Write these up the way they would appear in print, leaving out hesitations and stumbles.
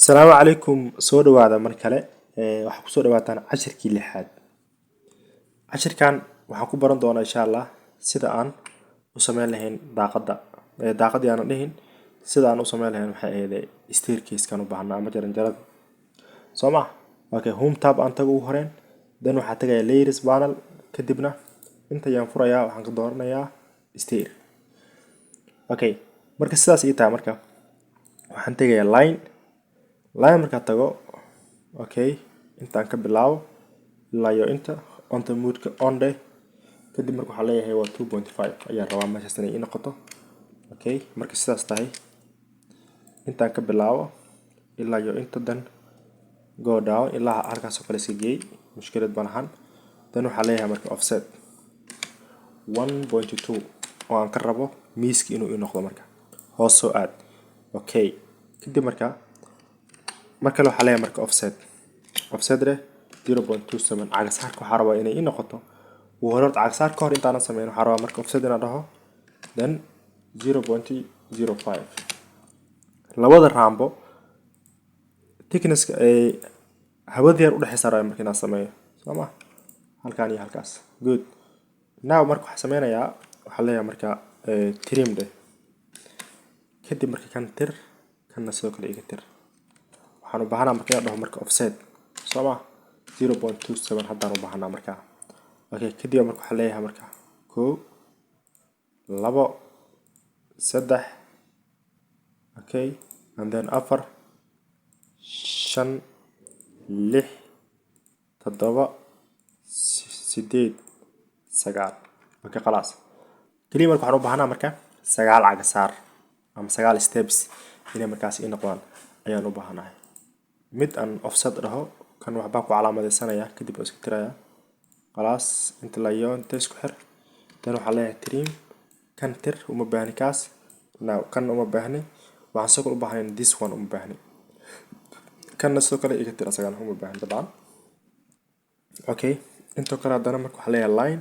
Asalaamu calaykum. Soo dhawaada mar kale. Waxaa kusoo dhawaataan cashirkii lixaad. Cashirkan waxaan ku baran doonaa, insha Allah, sida aan u sameyn lahayn daaqada. Daaqadii aanan dhihin, sida aan u sameyn lahayn waxay ahayd staircase-kan u baahnaa ama jaranjarada, soo ma? Okay, home tab aan tago ugu horeen. Then waxaa tagaya layers panel, kadibna inta ayaan furayaa, waxaan ka dooranayaa stair. Okay, marka sidaas ii tahay, marka waxaan tegayaa line. Line markaan tago, okay, intaan ka bilaabo ilaa iyo inta, ortho mode-ka on dheh. Kadib marka waxaan leeyahay waa 2.5 ayaan rabaa meeshaas inay ii noqoto. Okay, marka sidaas tahay, intaan ka bilaabo ilaa iyo inta, then go down ilaa halkaas oo kale iska geey, mushkilad ma lahan. Then waxaan leeyahay marka offset 1.2 oo aan ka rabo miiska inuu ii noqdo. Marka hoos soo aad. Okay, kadib marka mar kale waxaa leeyahay marka offset, offset leh 0.27. Cagasaarka waxaa rabaa inay ii noqoto ugu hore. Horta cagasaar ka hor intaanan sameyn, waxaa rabaa marka offset inaan dhaho, then 0.05. Labada raambo thicknesska ee hawada yar udhexeysa rabaa marka inaan sameeyo, soo ma? Halkaan iyo halkaas. Good. Now marka waxaan sameynayaa, waxaan leeyahay marka trim dheh. Kadib marka kan tir, kanna sidoo kale iga tir. Waxaan u baahanaa marka inaan dhaho marka offset, soo ma? 0.27 haddaan u baahanaa marka. Okay, kadib marka waxaan leeyahay marka kow, labo, saddex, okay, and then afar, shan, lix, toddoba, sideed, sagaal. Okay, khalaas. Kaliya marka waxaan u baahanaa marka sagaal cagasaar ama sagaal steps inay markaas ii noqdaan ayaan u baahanahay. Mid aan offset dhaho, kan waxbaa ku calaamadeysanaya, kadib waa iska tiraya. Khalaas, inta la iyo inta isku xir. Then waxaa leeyahay trim. Kan tir, uma baahni kaas. Now kan uma baahni. Waxaan sidoo kale u baahnayn this one, uma baahni. Kanna sidoo kale iga tir, asagana uma baahni dabcan. Okay, intoo kale haddana marka waxaa leeyahay line.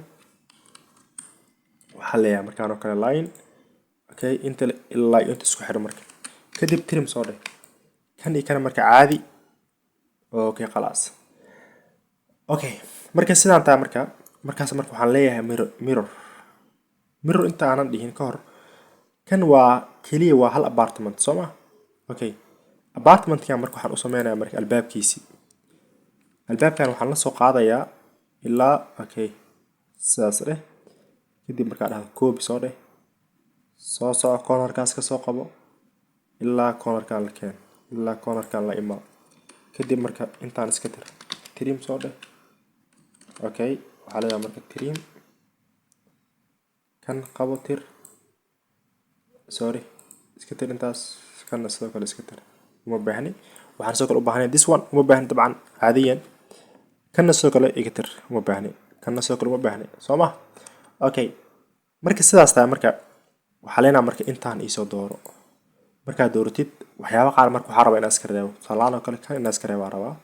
Waxaa leeyahay markaan oo kale line. Okay, inta ilaa iyo inta isku xir marka. Kadib trim soo dheh, kan iyo kana marka caadi. Okay, khalaas. Okay, marka sidaan tahay, marka markaas marka waxaan leeyahay mirror. Mirror, mirror inta aanan dhihin ka hor, kan waa keliya waa hal apartment, soo ma? Okay, apartmentkan marka waxaan u sameynayaa marka albaabkiisi. Albaabkan waxaan la soo qaadayaa ilaa, okay, sidaas dheh. Kadib markaa dhahdo copy soo dheh, soo soco, cornerkaas ka soo qabo ilaa cornerkan la keen, ilaa cornerkan la imaa. Kadib marka intaan iska tir, trim soo dheh. Okay, waxaa leedahay marka trim, kan qabo, tir. Sorry, iska tir intaas. Kanna sidoo kale iska tir, uma baahni. Waxaan sidoo kale u baahnay this one, uma baahni dabcan caadiyan. Kanna sidoo kale iga tir, uma baahni. Kanna sidoo kale uma baahni, soo ma? Okay, marka sidaas tahay, marka waxaa leenahay marka intaan iisoo dooro. Markaad dooratid waxyaaba qaar, marka waxaa rabaa inaan iska reebo. Tusaalahaan oo kale, kan inaan iska reebaa rabaa.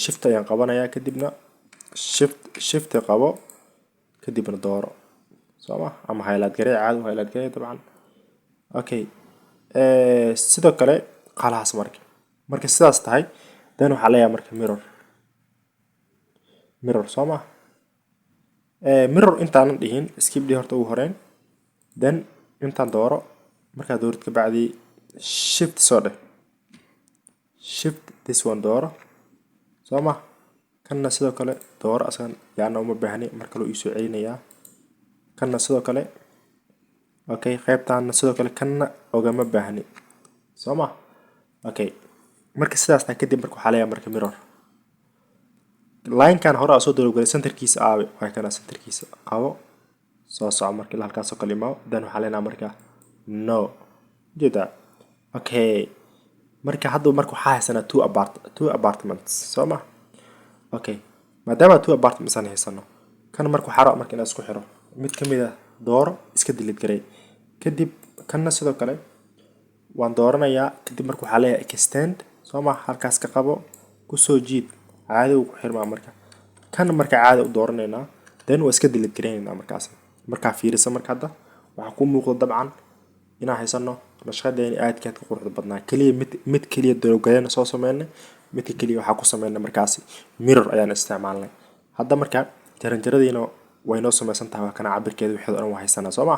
Shift ayaan qabanayaa, kadibna shift, shift qabo, kadibna dooro, soo ma? Ama highlight garee, caadi u highlight garee dabcan. Okay, sidoo kale khalaas. Marka sidaas tahay, then waxaa leeyahay marka mirror. Mirror, soo ma? Mirror intaanan dhihin, skip dhih horta ugu horeyn. Then intaan dooro. Markaad doorid kabacdi, shift soo dheh, shift, this one dooro, soo ma? Kanna sidoo kale dooro asagan, yaana uma baahni, mar kale uu iisoo celinayaa. Kanna sidoo kale. Okay, qaybtaana sidoo kale, kanna ogama baahni, soo ma? Okay, marka sidaas taa, kadib marka waxaa leeyahay marka mirror. Linekan hore aa soo dalogalay, centerkiisa aabe waa kana. Centerkiisa qabo, soo soco marka ilaa halkaas oo kale imaao. Then waxaa leenahay marka no, ujeedaa? Okay, marka hadda marka waxaa haysanaa two apartments, soo ma? Okay, maadaama two apartments aan haysano, kan marka waxaa rabaa marka inaan isku xiro. Mid kamid ah dooro, iska delete garay. Kadib kanna sidoo kale waan dooranayaa. Kadib marka waxaa leeyahay extend, soo ma? Halkaas ka qabo, kusoo jiid, caadi uu ku xirmaa. Marka kan marka caadi u dooranaynaa, then waa iska delete garaynaynaa. Markaas markaa fiirisa, marka hadda waxaa kuu muuqda dabcan Inaan haysano nashqadeeni aadka aadka quruxda badnaa. Kaliya mid mid kaliya drawgareena soo sameynay, midka kaliya waxaa ku sameynay markaasi mirror ayaan isticmaalnay. Hadda marka jaranjaradiina way noo sameysan tahay. Waa kana cabirkeeda, wixii oo dhan waa haysanaa, soo ma?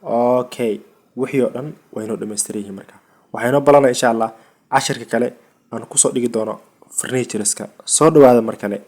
Okay, wixii oo dhan way noo dhammaystiran yihiin. Marka waxaa inoo balanay, insha Allah, cashirka kale aan kusoo dhigi doono furnitureska. Soo dhawaada mar kale.